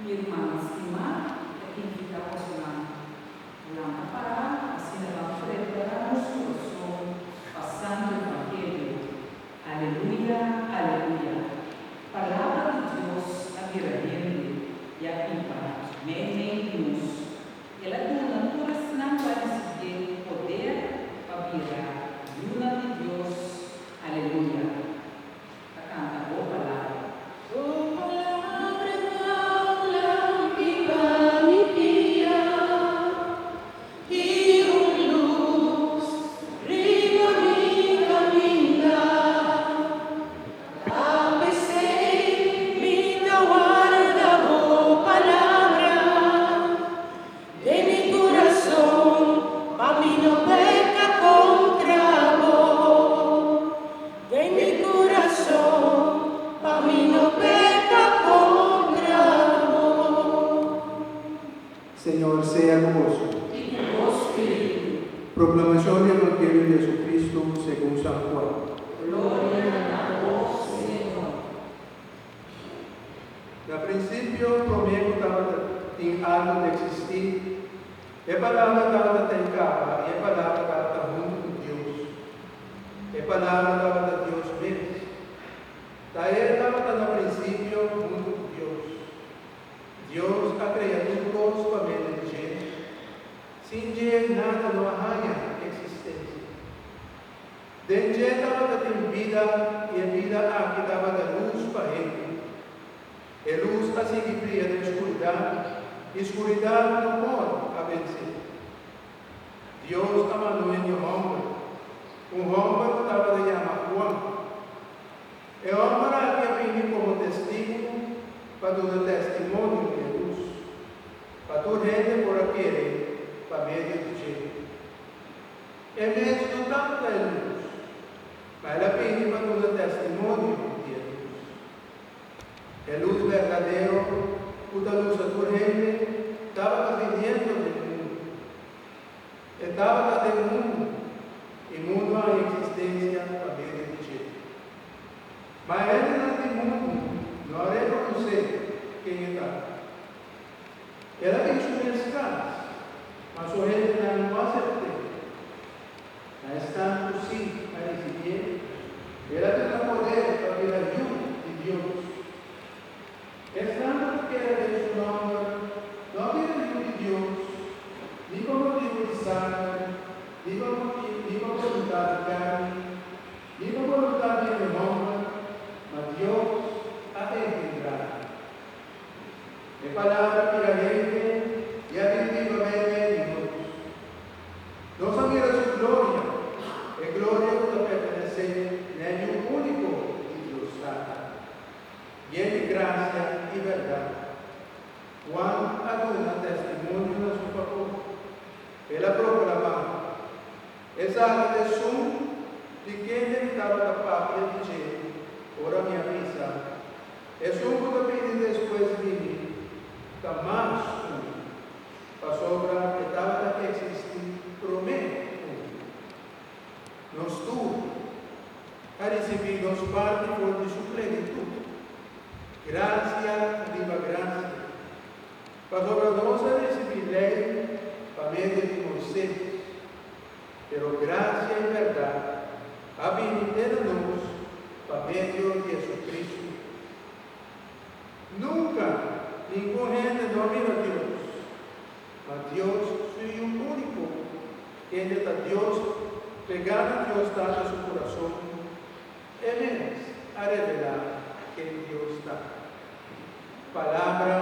Mi rumannan stimá, ta invitá bosonan lanta para asina ban prepará nos kurason pa Santu Evangelio. Aleluya, aleluya. Palabra di Dios a bira hende i a biba meimei di nos. El a duna tur esnan ku a risibié poder pa bira yunan di Dios. Aleluya. Ta kanta bo palabra. Bo palabra ta un lampi pa mi pia i un lus riba mi kaminda. Ta p'esei mi ta warda bo palabra den mi kurason pa mi no peka kontra bo. Den mi kurason pa mi no peka kontra bo. Señor sea ku boso. I ku bo spiritu. Proklamashon di Evangelio di Jesucristo segun San Juan. Gloria na bo, Señor. Na prinsipio, promé ku tabata tin algu ta eksistí, e Palabra tabata ta en kaba i e Palabra tabata huntu ku Dios. E Palabra tabata Dios mes. Ta E tabata na prinsipio huntu ku Dios. Dios a krea tur kos pa medio di dje. Sin dje nada no a haña eksistensia. Den dje tabata tin bida i e bida aki tabata lus pa hende. E lus a sigui bria den skuridat i skuridat no por a vens'é. Dios a manda un hende hòmber, un hòmber ku tabata yama Juan. E hòmber aki a bini komo testigu pa duna testimonio di e lus, pa tur hende por a kere pa medio di dje. E mes no tabata e lus, ma el a bini pa duna testimonio di e lus. E lus berdadero ku ta lusa tur hende tabata biniendo den mundu. E tabata den mundu, i mundu a haña eksistensia pa medio di dje. Ma e hendenan di mundu no a rekonosé ken e ta. El a bin su mes kas, ma su hendenan no a asept'é. Na esnan ku sí a risibié, el a duna poder pa bira yu di Dios. Esnan ku ta kere den su nòmber no a bira yu di Dios ni pa motibu di sanger, ni pa ni pa boluntat di karni, ni pa boluntat di hende hòmber, ma Dios a engendrá nan. E palabra bira hende i a bin biba meimei di nos. Nos a mira su gloria, e gloria ku ta pertenesé na e Yu úniko di Dios Tata, yen di grasia i bèrdat. Juan a duna testimonio na su fabor. El a proklamá, Esaki ta esun di kende mi tabata papia di dje ora mi a bisa, Esun ku ta bini despues di mi ta mas ku mi, pasobra e tabata eksistí promé ku mi. Nos tur a risibí nos parti for di su plenitut, grasia riba grasia, pasobra nos a risibí Lei pa medio di Moisés, pero grasia i bèrdat a bini te na nos pa medio di Jesucristo. Nunka ningun hende no a mira Dios, ma Dios su Yu úniko, kende ta Dios pegá na Dios Tata su kurason, e mes a revelá ken Dios ta. Palabra.